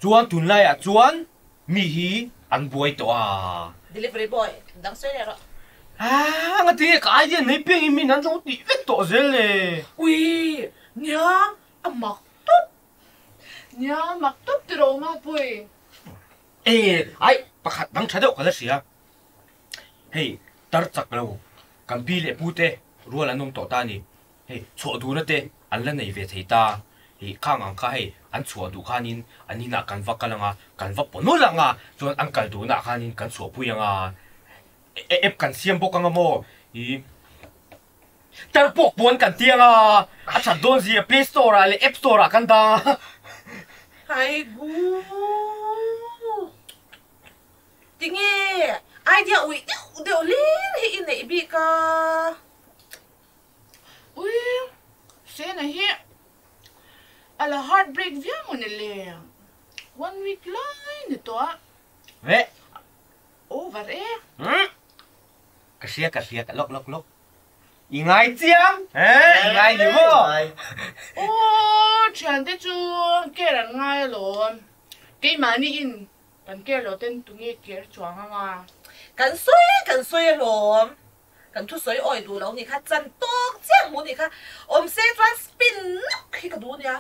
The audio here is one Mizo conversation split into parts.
Chuan tunlaiah chuan mi hi an buai tawh a. Delivery boy dang sawi leh rawh. Aa nga tinge ka idea nei piang in min an zo tih vek tawh zel le. Ui nia a mak tawp. Nia mak tawp tiraw Mapui. E ai pakhat dang tha deuh ka la hria. Hei tar chak lo kan pi leh pu te rual an awm tawh ta a ni. Hei chhuah duhna te an la nei ve thei ta. Hei khang ang kha hei an chhuah duh khanin an inah kan va kal ang a, kan va paw nawlh ang a, chuan an kal duhnaah khanin kan chhuahpui ang a, app kan siam bawk ang a maw? Ih Tarpawk puan kan ti ang a, a that dawn zia Play Store ah leh App Store ah kan dah ang a. Haiguu. Tinge idea uih deuh deuh hlir hi i neih bik a. Ui, Sena hi a la heart break viau maw ni le? One week lai ni tawh a. Veh. Over e. Umm. Ka hria ka hria ka lawk lawk lawk. I ngai chiang he i ngai ni maw? Aw thiante chu care an ngai alawm. Keimahni in kan care lo ten tunge care chuang anga. Kan sawi kan sawi alawm. Kan thusawi awi duh lo nih kha, chan tawk chiah hmu nih kha, awm se chuan spin nawk hi ka duh nia.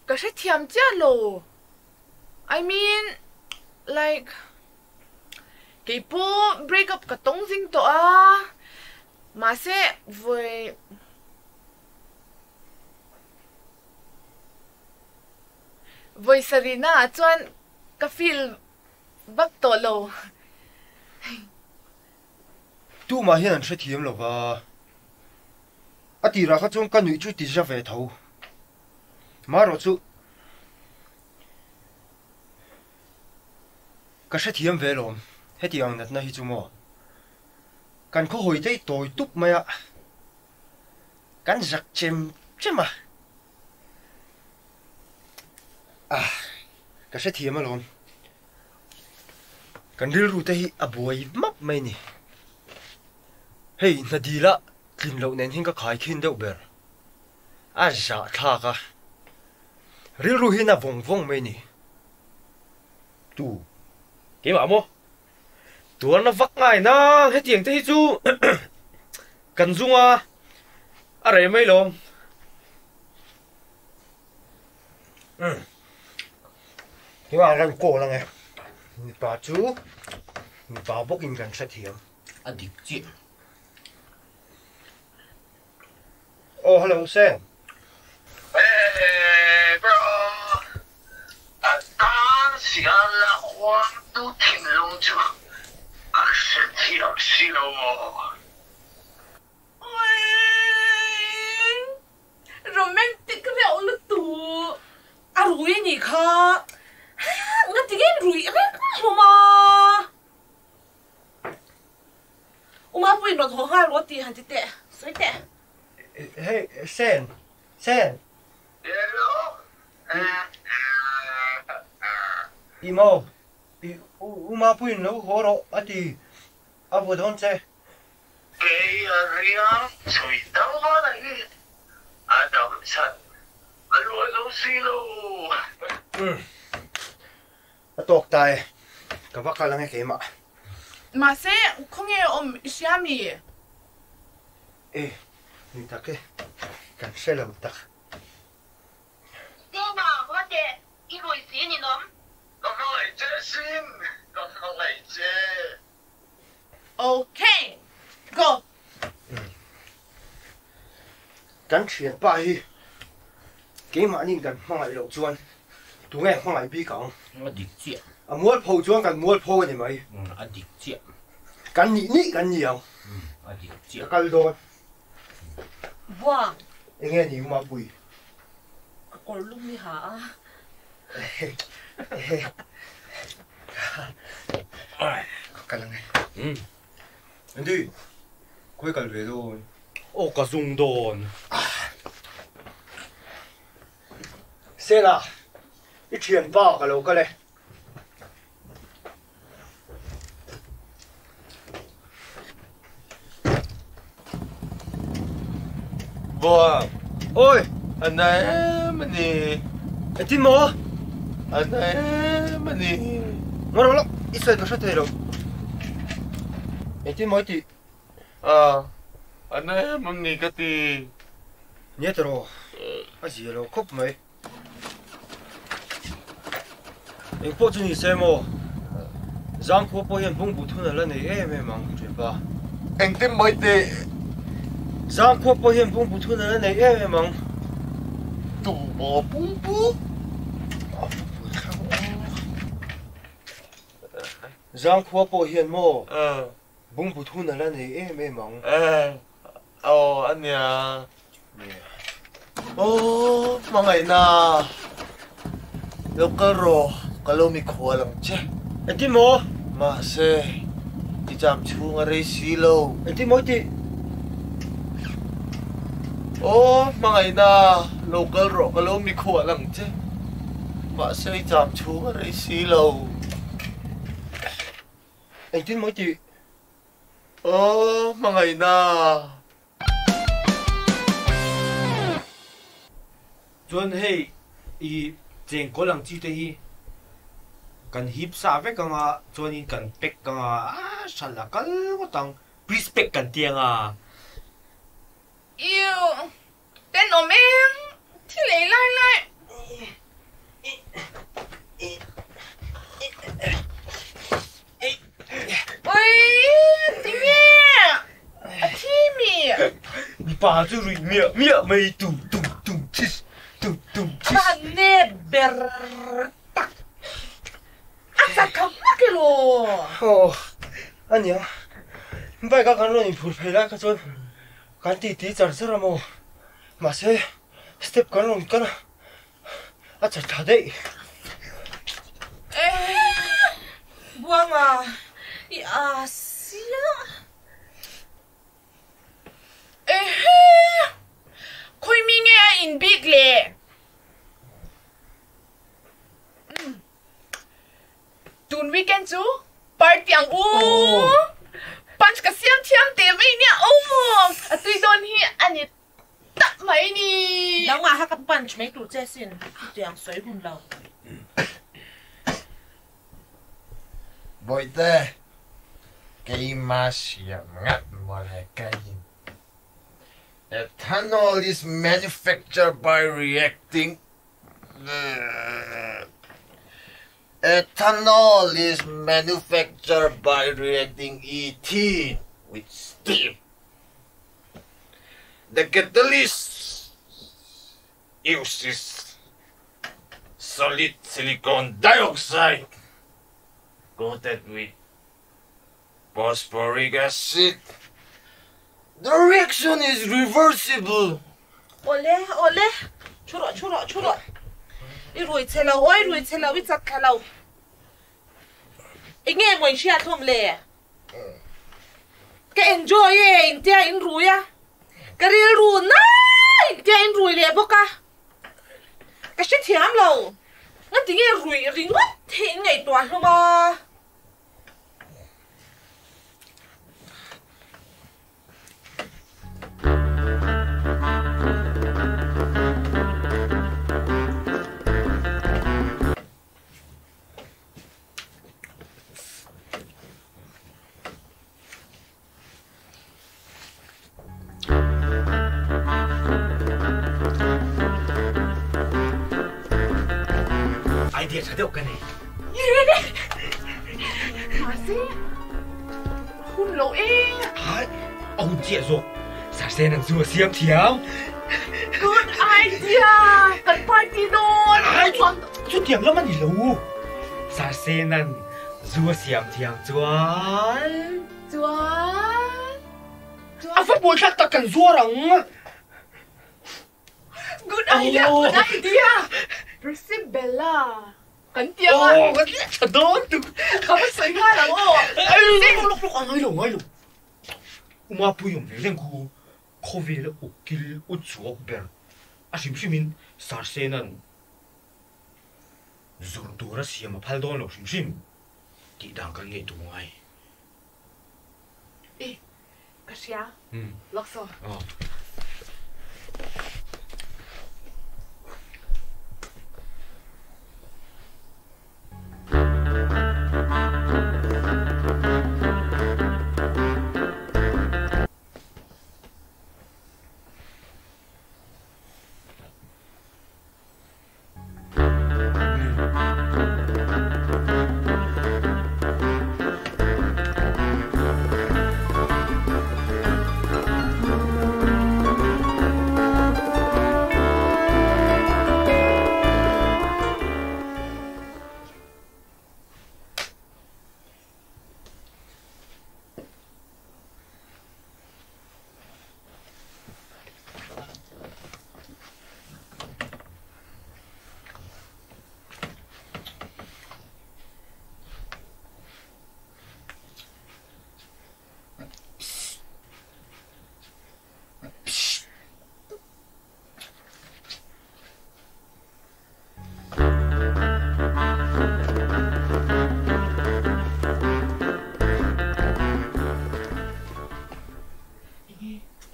Ka hrethiam chiah lo. I mean like kei pawh break up ka tawng zing tawh a, mahse vawi vawi sarihna ah chuan ka feel vak tawh lo. Tumah hian an hrethiam lo va, a tirah kha chuan ka nuih chu ti za ve tho. Marawh chu ka hrethiam ve lawm, heti ang natna hi chu maw? Kan khawhawi daih tawi tup mai a, kan zak chem chem a. Ah, ka hrethiam alawm. Kan rilru te hi a buai map mai ni. Hei hna dila tlin loh nen hian ka khai khin deuh ber. A zah thlak a. Rilru hian a vawng vawng mai ni. Tu, keimah maw? Tuarna vak ngai nang hetiang te hi chu kan zung a, a reh mai lawm. Umm tunah kan call ang e mipa chu mipa bawkin kan hrethiam. A dik chiah. Aw hello Sam. Hey bro, a tan sial la huangtu thinlung chu ka hrethiam si lo maw? Awii romantic reuh lutuk. A rui a nih kha. Nga ti nge rui reng hlawm a. U Mapuiin rawn haw nghal rawh tih han ti teh. Sawi teh. Hey Sen, Sen. Hello. I maw? I u Mapuiin lo haw rawh a ti a vaw dawn che. Kei a riang chhui dang vana hi a dam chhan a luah zo si lo. Umm a tawk ta e, ka va kal ange keimah. Mahse khawnge awm i hria mi? E ni tak e, kan hre lo tak. Sena, haw teh, i rui si ninawm. Ka hmangaih che sin, ka hmangaih che. Ok, go. Kan thianpa hi keimahniin kan hmangaih loh chuan tunge hmangaih bik ang? A dik chiah. A mualpho chuan kan mualpho a ni mai. A dik chiah. Kan nih nih kan ni ang. A dik chiah. Ka kal dawn. Buang. Enge ni Umapui? Ka kawr lum i ha a. Ka kal ange. Andy, khawi kal ve dawn? Aw ka zung dawn. Sela, i thianpa ka lo kal e. Buang. Oi! A na em a ni. Engtin maw? A na em a ni. Ngaw lo lawk, i sawi ka hre thei lo. Engtin maw i tih? A, a na em a ni ka ti. Nia tiraw, a zia lo khawp mai. Eng pawh chu ni se maw, Zangkhua pawh hian bungbu thun a la nei em em ang ṭhianpa. Engtin mai teh? Zangkhua pawh hian bungbu thun a la nei em em ang. Tu maw bungbu? Zangkhua pawh hian maw bungbu thun a la nei em em ang. Aw a nia. Aw hmangaihna lo kal rawh ka lo mikhual ang che. Engtin maw? Mahse i cham chhung a rei si lo. Engtin maw i tih? Aw hmangaihna lo kal rawh ka lo mikhual ang che. Mahse i cham chhung a rei si lo. Engtin maw i tih? Aw hmangaihna. Chuan hei i chengkawl ang chi te hi kan hip sa vek anga chuanin kan pack anga a hral a kal ngawt ang pre-spec kan ti anga. Iu, tenawm eng thil ei lai lai. Ui, tinge a thi mi? Mipa chu ruih miah miah mai tum tum tum chis tum tum chis. A han nep ber tak. A chak kha hmak elaw? Aw, a nia. Bike a kan rawn inphur phei lai kha chuan kan titi char char a maw? Mahse, step kan rawn kal a, a chat tha daih. Buanga, i a sia. Ehe! Khawi mi nge a in bik le? Tun weekend chu party ang u! Punch ka siam thiam teh mai nia aw! A tui dawn hi a ni tak mai ni! Nangmah kha ka punch mai tur che sin, chutiang sawi hun lo. Bawihte, keima siam ngat mawle ka in. Ethanol is manufactured by reacting Ethanol is manufactured by reacting ethene with steam. The catalyst uses solid silicon dioxide coated with phosphoric acid. The reaction is reversible. Awle, awle, thu rawh, thu rawh, thu rawh. I rui che lo, awi rui che lo, i chak thla lo. Eng nge maw in hriat hlawm le? Ka enjoy e, intia in rui a. Ka rilru nai intia in rui leh bawk a. Ka hrethiam lo. Ngatinge ruih ringawt hi in ngaihtuah hlawm a? Idea tha deuh ka nei. Mahse, hun lo e. Hai, a hun chiah zawk. Sarsen an chu a siam thiam. Good idea! Kan party dawn. Hai, chutiang lam a ni lo. Sarsen an zu a siam thiam chuan. Chuan. A va buaithlak tak kan zuar ang. Good idea, good idea. Priscilla kan ti ang a. Aw, kan tha dawn tuk. Ka va sawi nghal ang aw. Lawk lawk a ngai lo ngai lo. Uma pui awm ve reng khu khawvel a ukil u chhuak ber a hrim hrim in Sarsenan zawrh tur a siam a phal dawn lo hrim hrim tih dan kan ngaihtuah ngai. E, ka hria. Lawk saw. Aw.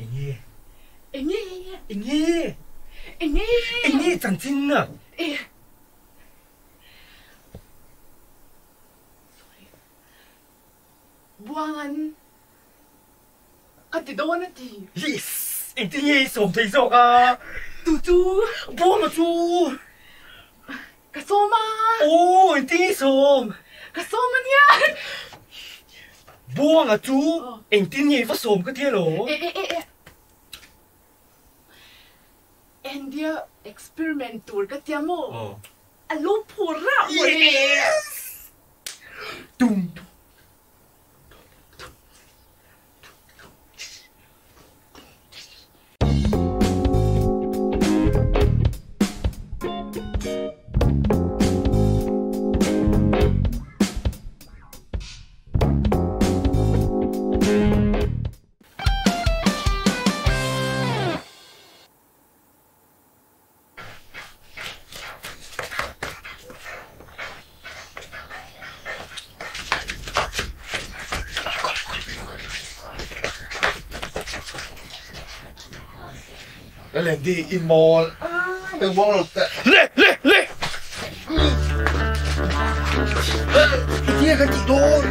Enge? Enge? Enge? Enge? Enge chanchin a? E. Sorry. Buangan ka ti dawn a ti. Yes! Engtin nge i sawm thei zawk a? Tu chu? Buanga chu! Ka sawm a! Aw, engtin nge i sawm? Ka sawm a nia! Buanga chu engtin nge i va sawm ka ti alo? E e e e. India experiment tur ka tia maw? A lo phur rah maw le? Yes! Tum tum. Lalendi i mawl a meng muang lo teh. Le le le! Hetia kan tih dawn.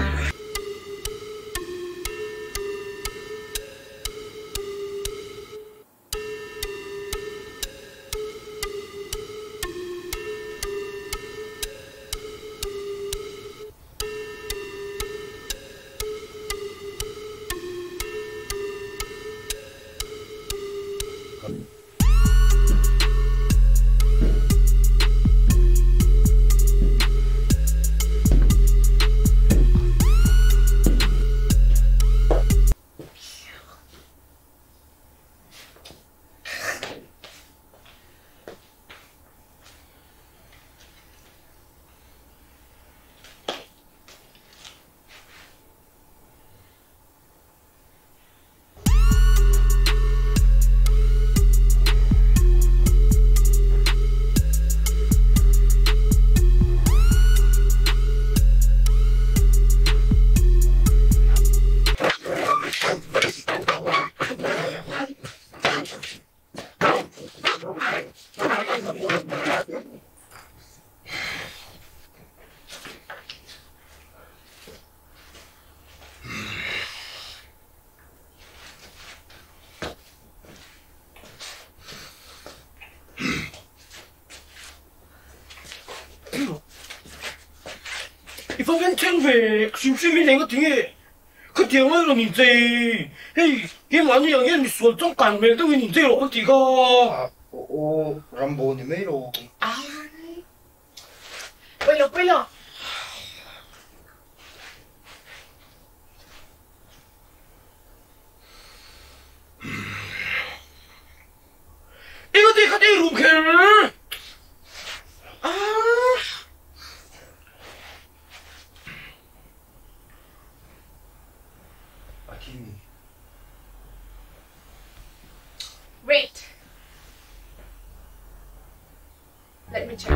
I va veng thleng ve hrim hrim in enga tinge khatiang mai rawn inchei hei keimahni ang hian misual changkan hmel deuhin inchei rawh kan tih kha. Aw Rambo ni mai lo. Pawilo pawilo. Enga ti khat ei rum kher? A thi mi. Wait. Let me check.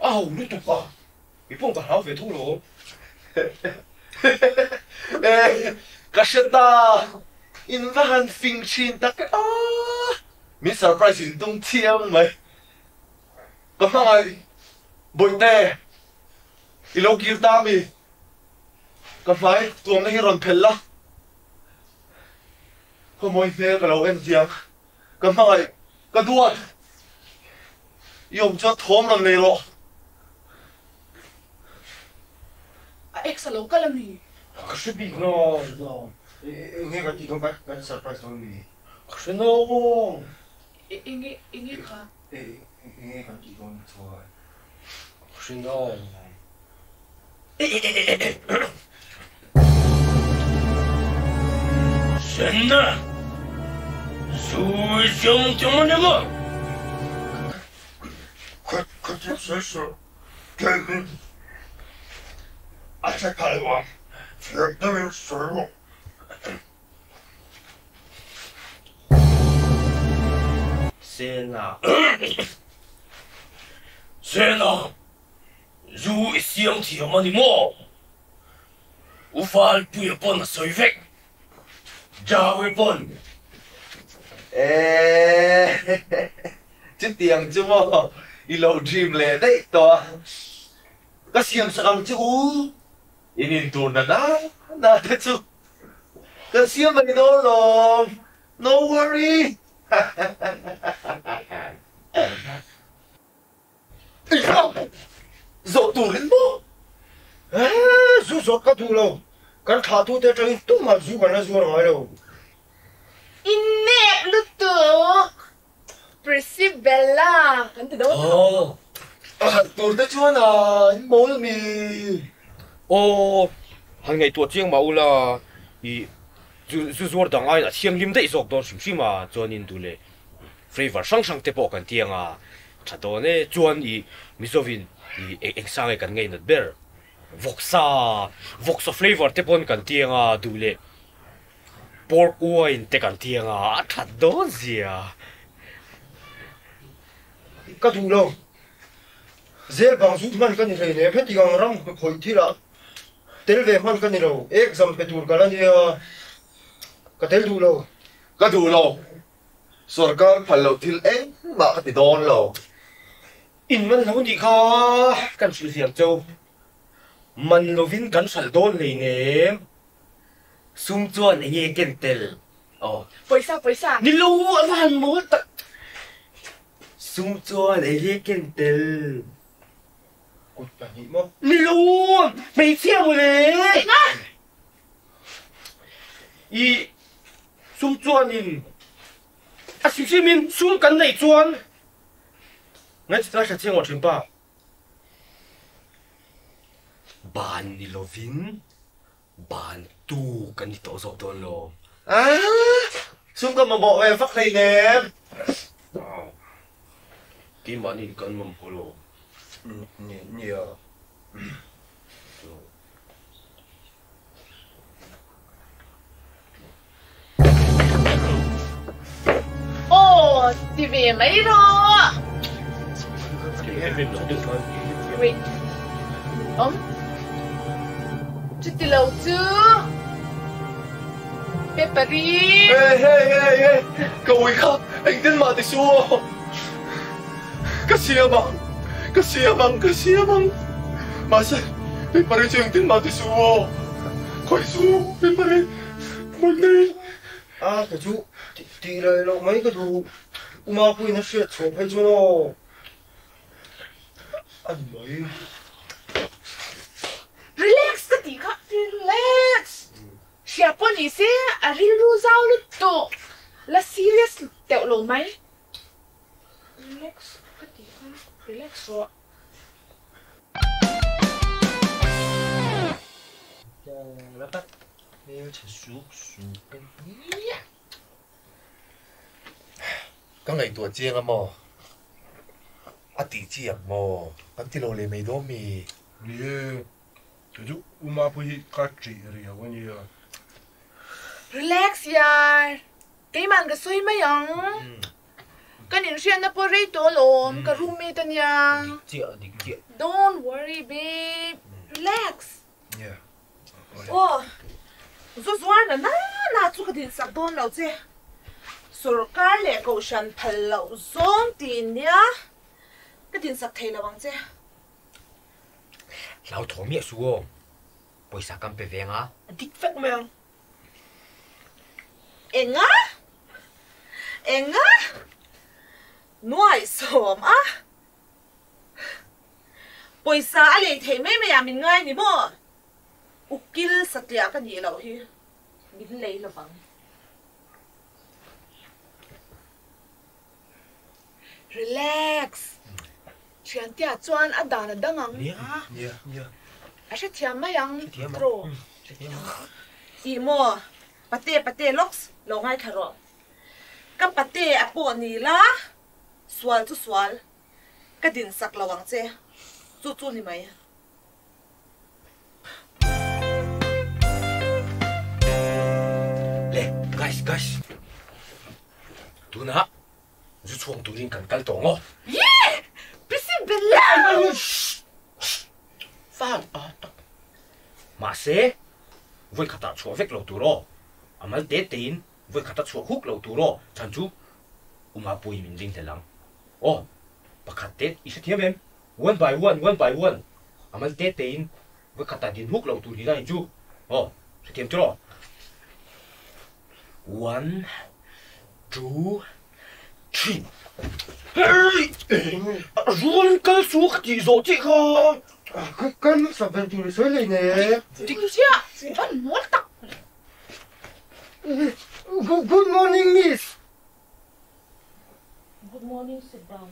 A ho lutuk a, mi pawh ka hlau ve tho lo. Eh, ka hre ta, in va han fing thin tak e aw, min surprise in tum thiam mai. Ka hmangaih Bawihte, i lo kir ta mi? Ka hmai tuamna hi rawn phelh la, khawmawi hmel ka lo en thiam. Ka hmangaih, ka duat. I awm chuan thawm rawn nei rawh. A ex a lo kal a mi? Ka hre bik lo. Enge kan tih dawn kan surprise dawn mi? Ka hre no. Enge enge kha? Enge kan tih dawn chuan? Ka hre no. Senna, Zui siam thiam a ni maw? Senna, Senna, Zu i siam thiam a ni maw? U Valpuia pawn a sawi vek. Jaui pawn. Eehh chutiang chu maw i lo dream leh daih tawh a, ka siam sak ang che u, in intur na na na te chu kan siam mai dawn lawm, no worry. Zawh turin maw? Eeh, zu zawh ka duh lo. Kan thlahtute atangin tumah zu kan la zuar ngai lo. Innek lutuk! Priscibella kan ti dawn tho. A han tur te chuan a in mawl mi. Aw, han ngaihtuah chiang mah ula, i zu zuar dang aiin a thianghlim daih zawk dawn hrim hrim a, chuanin duh leh Flavour hrang hrang te pawh kan ti ang a, tha dawn e. Chuan i Mizovin i eng eng sang nge kan ngeinat ber? Vawksa, vawksa flavour te pawn kan ti ang a, duh leh pork wine te kan ti ang a, a that dawn zia. Ka duh lo. Zel bang zut hman ka ni hleinem, heti ang ram khawih thilah tel ve hman ka ni lo, exam pe tur ka la nia, ka tel duh lo. Ka duh lo. Sorkar phal loh thil engmah ka ti dawn lo. In man lo nih kha kan hrilh hiam cheu. Man lovin kan hralh dawn hleinem. Sum chuan enge ken tel aw. Pawisa pawisa. Ni lo a va han mawl tak. Sum chuan enge ken tel. Kut 2 maw? Ni lo hmeichhia mawle. Enga? I sum chuanin a hrim hrimin sum kan neih chuan ngaihthla hre chiang aw thin pa. Ban ni lovin ban tu kan ni tawh zawk dawn lo. Aaa sum ka mamawh ve vak hleinem. Keimahni kan mamawh lo. Nia. Aw, ti ve mai rawh. Wait. Awm. Chuti lo chu. Peppery. Hey hey hey hey ka ui kha engtin mah ti su aw. Ka siam ang ka siam ang ka siam ang mahse Peppery chu engtin mah ti su aw. Khawi su Peppery Mawlhnei. A ka chu tih leh loh mai ka duh. Uma puiin a hriat chhuah phei chuan aw. A ni mai. Relax ka tih kha relax. Hria pawh ni se a rilru zau lutuk la serious deuh lo mai. Relax ka tih kha relax rawh. Ka ngaihtuah chiang a maw? A tih chi ang maw? Kan ti lo leh mai dawn mi? Ni e, kei chu U Mapui hi ka ṭih riau a nia. Relax yar, keiman ka sawi mai ang. Kan inhriatna pawh rei tawh alawm, ka roommate a nia. Dik chiah, dik chiah. Don't worry babe, relax. Yeah. Aw, zu zuar na na na chu ka dinsak dawn lo che. Sorkar leh kohhran phal loh zawng ti nia ka dinsak thei lo ang che. Hlauthawng miah su aw, pawisa kan pe veng a. A dik vek mai ang. Enga? Enga? Nuaihsawm a? Pawisa a lei theih mai mai ah min ngai ni maw? Ukil satliah ka nih loh hi min lei lovang. Relax. Thiantea chuan a dan a dang ang. A hrethiam mai ang tiraw? Ih maw? Pate pate lawks lo ngaithla rawh. Ka pate a pawh ni la, sual chu sual. Ka din sak lo ang che, chu chu ni mai. Le, guys, guys. Tunah zu chhuang turin kan kal tawh ngaw. Yee! Busy bela! Fal a tak. Mahse, vawi khatah chhuah vek lo tur aw. A mal te tein vawi khata chhuah huk lo tur aw. Chhan chu Umapui min ring hlel ang. Aw, pakhat te i hrethiam em? One by one, one by one, a mal te tein vawi khatah din huk loh tur hi na in chu. Aw, hrethiam chu rawh. One, two, three. Hey! Rualin kal su ka tih zawh chiah kha. Ka hmasa ber tur i sawi lei ne. Dik chiah, van mawl tak. Good morning miss. Good morning sit down.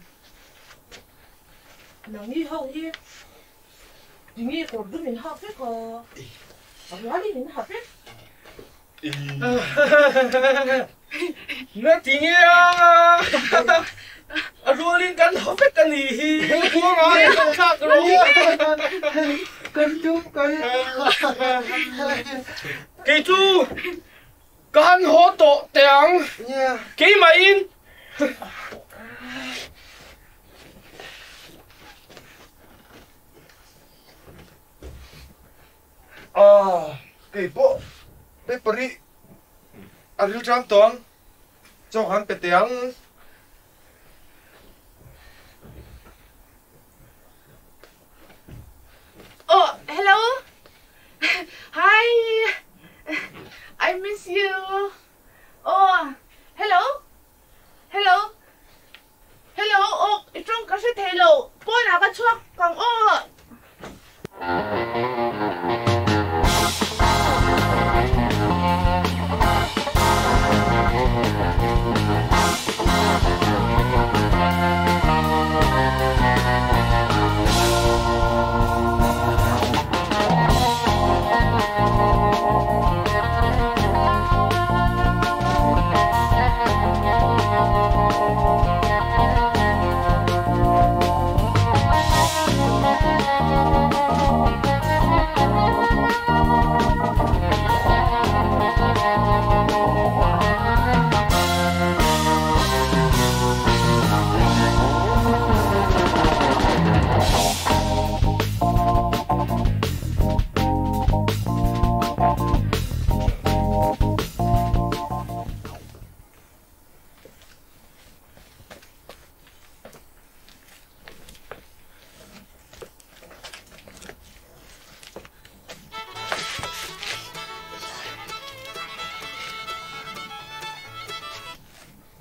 Nangni ho hi tinge kawr dum in hak vek a? A rualin in ha vek. Na tinge a? A rualin kan ha vek a nih hi. Kan tum kan. Kei chu Ka han haw tawh teh ang. Keimahin. Ah, kei pawh paper hi a ril ṭam tawh ang. Chaw han pe teh ang. Oh, hello. Hi. I miss you. Oh, hello. Hello. Hello, oh, i tawng ka hre thei lo. Pawnah ka chhuak kang aw.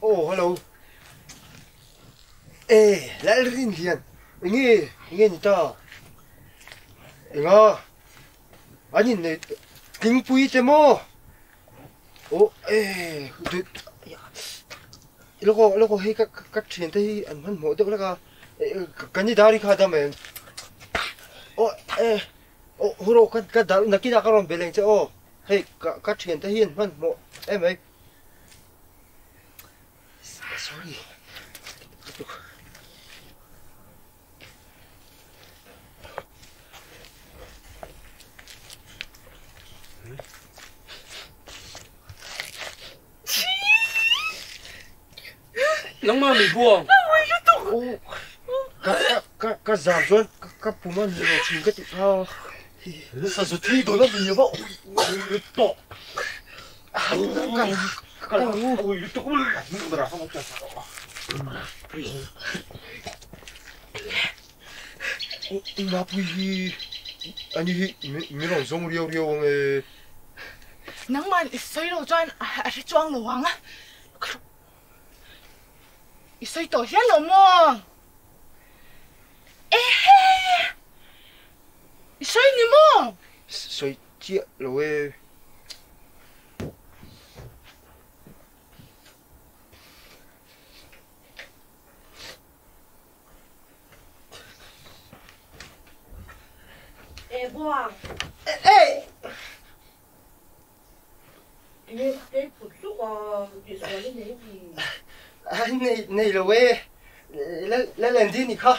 Aw hello. E Lalrin hian enge enge ni ta? Enga an innei tlingpui te maw? Aw e lawk lawk hei ka ka thian te hi an hmanhmawh deuh hlek a ka ni dari kha dam em? Aw e aw huraw ka ka darh nakinah ka rawn be leng che aw hei ka ka thian te hi an hmanhmawh em mai. Sorry. Nangmah mi buang. Ka ka ka zam chuan ka pum a ni lo thin ka ti kha. Sazu thi dawn a mi va ui tawh. Mapui hi ani hi min rawn zawng riau riau ang e. Nangman i sawi lo chuan a hre chuang lo ang a. I sawi tawh hial lo maw? Ehe! I sawi ni maw? Sawi chiah lo e. E buang. E! Enge kei phut hluk a tihsual i nei mi? Nei nei lo e. La la Andy ni kha.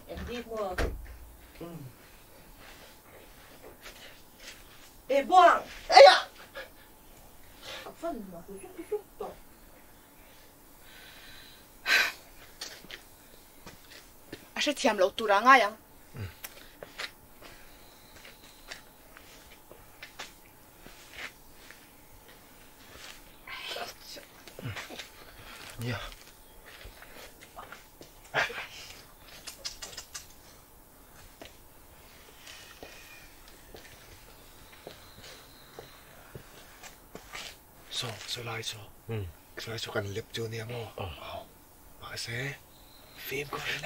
Andy maw? E buang! Eia! A fan mak zuk zuk tawh. A hrethiam lo tur a ngai ang. Nia. Saw, saw lai saw. Saw lai saw kan lep chu nia maw? Mahse, fimkhur in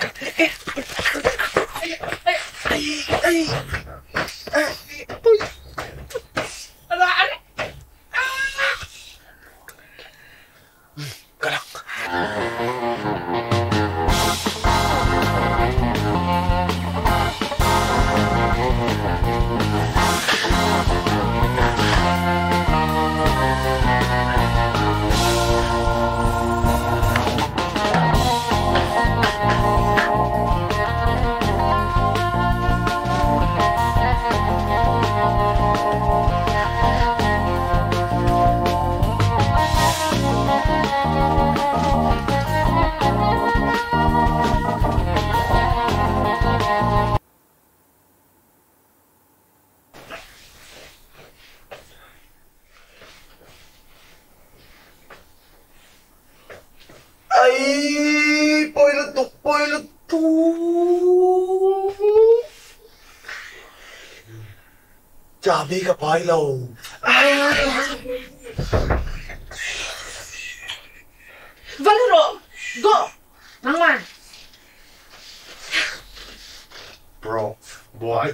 Ai, pawi lutuk, pawi lutuk. Chahbi ka pai lo. Va la rawh, go, nangman. Bro, buai.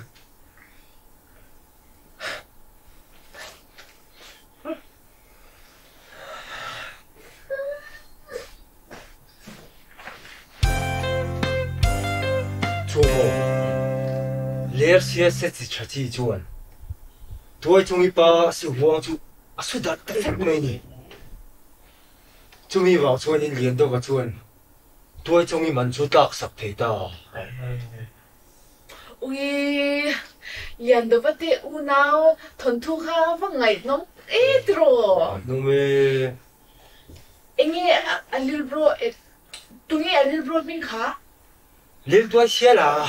Chu maw? Lersia se chi tha chi chuan tuai chung i pa si huang chu a su darh ta vek mai ni. Chumi vang chuanin Liandova chuan tuai chung i man chu tlak sak thei ta. Ui, Liandova te unau thawnthu kha va ngaihnawm e tiraw? Ngaihnawm e. Enge a lil bro, tunge a lil bro hming kha? Lil tuai sial a.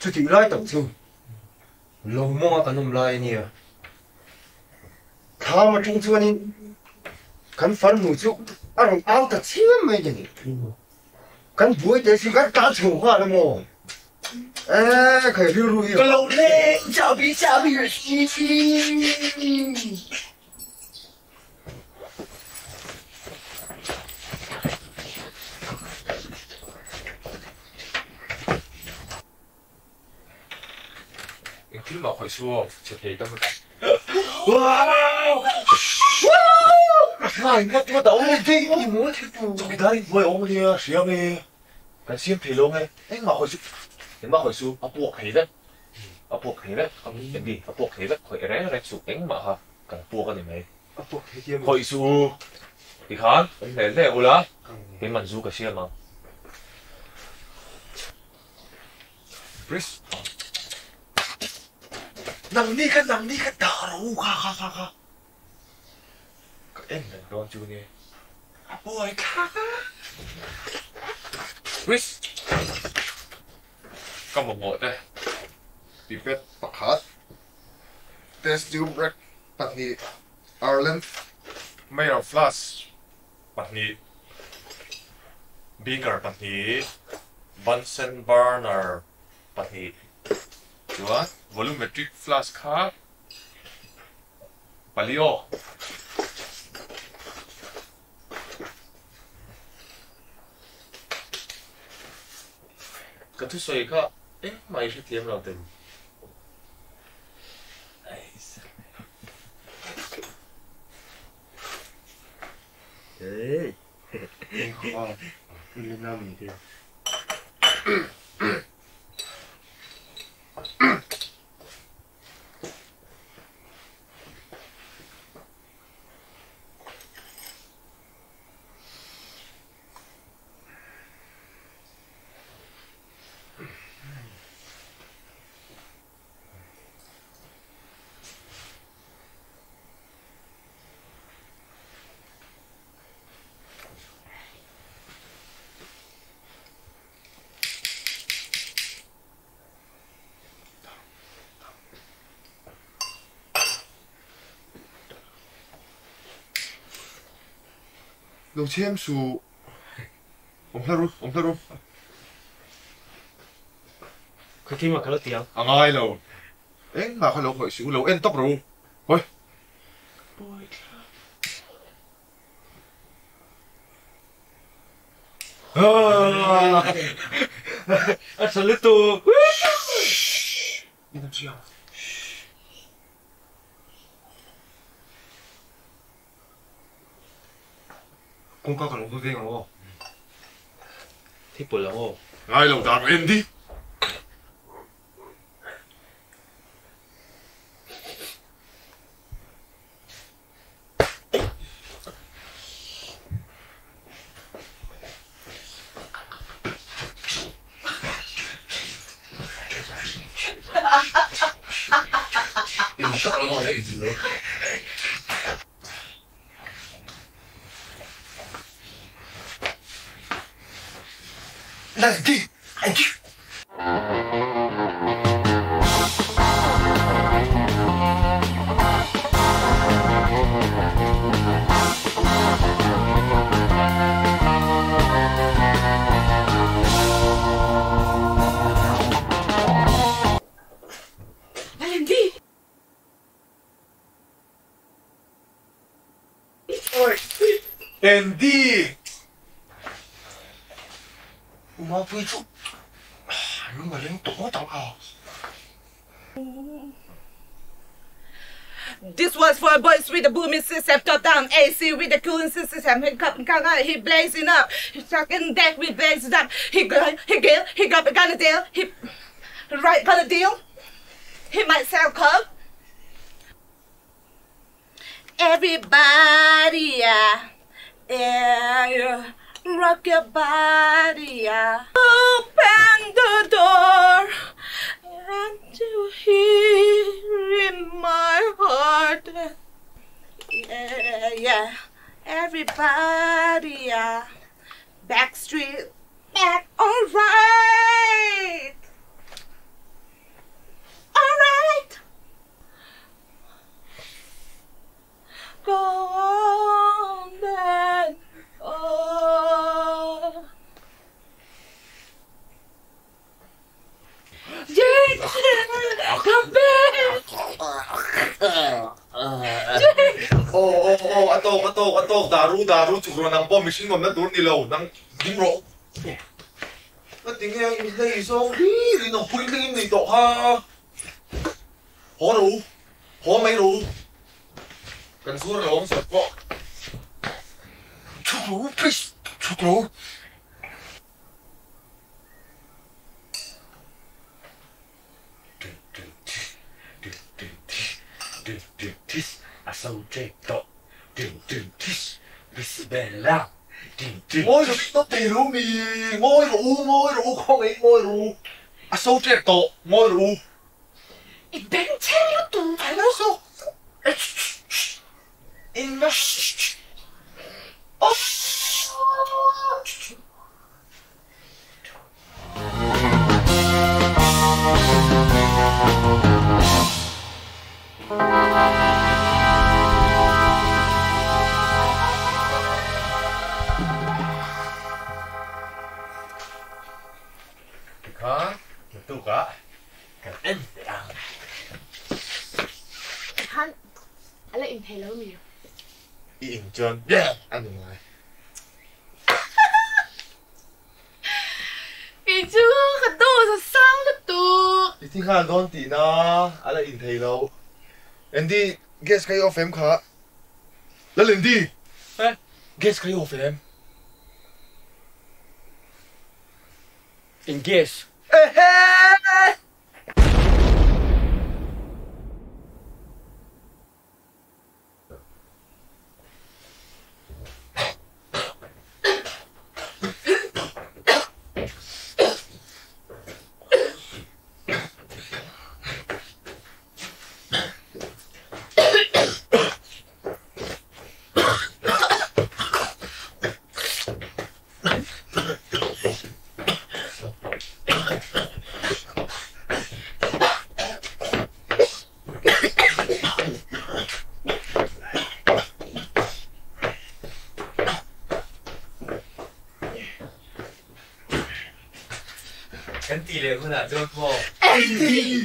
Chutih lai tak chu lo mawnga kan awm lai a nia. Thlam atang chuanin kan farnu chu a rawn au ta chiam mai ni. Kan buai teh sin kan tlan chho nghal a maw? Eh, khai rilru hi. Ka lo leng chahbi chahbi Eng thil mah khawih su aw, che thei ka hmu ta. Ngai ngawt ngawt a awm e, i mawl thil tu. Chawkidar in hnuai a awm ania, hria nge? Kan siam thei lo nge? Engmah khawih su, engmah khawih su, a puak thei vek, a puak thei vek, Andy, a puak thei vek, khawih reng reng suh, engmah kha kan puak a ni mai. A puak thei ti a mi? Khawih su, tikhan awm hle hle ula, keiman zu ka siam ang. Chris, Nangni kha nangni kha dah rawh u kha kha kha kha. Ka en reng dawn chu nia. A buai thlak a. Chris, Ka mamawh te. Pipet pakhat, test tube rack pahnih, Ireland. Mayor flask pahnih, beaker pahnih, Bunsen burner pahnih chuan volumetric flask kha pali aw. Ka thusawi kha engmah i hrethiam lo teh. Lo chhem suh. Awm hla ru, awm hla ru. Khawi thil mah ka lo ti ang. A ngai lo. Engmah kha lo khawih suh u, lo en tawp rawh u. Hawi. A tha lutuk. Kawngka ka lo va veng ang aw. Thei pawlh ang aw. Ngai lo dan Andy. Laldi! Andy! U Mapui chu lung a leng tawh ngawt ang a. This one's for boys with the booming system top down AC with the cooling system he got he blazing up he fucking deck we blazing up he go he get he got gonna deal he right gonna deal he might sell coke Everybody, yeah, yeah, yeah. Rock your body, yeah. Open the door and you hear in my heart. Yeah, yeah. Everybody, yeah. Back street, back, all right. All right. Go on then. Oh. Jake! Ka beng! Jake! Aw aw aw a tawk a tawk a tawk daru daru chuk rawh nang pawh mihring awmna tur ni lo nang ding rawh. Ka ti nge i hlei zawng hlir in awm puitling in nei tawh kha. Haw rawh u haw mai rawh u kan zuar lo ang sawi pawh. Chhuk rawh u please chhuk rawh u. Ngawi rawh stop thei lo mi ngawi rawh u ngawi rawh u khawngaih ngawi rawh u a so ṭek tawh ngawi rawh u. I bengchheng lutuk. Hello so in va Tikhan naktukah kan en leh ang. Tikhan a la inthei lo mi? I in chuan a ni ngai. Kei chu ka dose a sang lutuk. I thi nghal dawn tihna a la inthei lo. Andy, gas kha i off em kha? Lal Andy! Eh? Gas kha i off em? In gas. Ehe! Kan tih leh hunah chuan maw? Andy!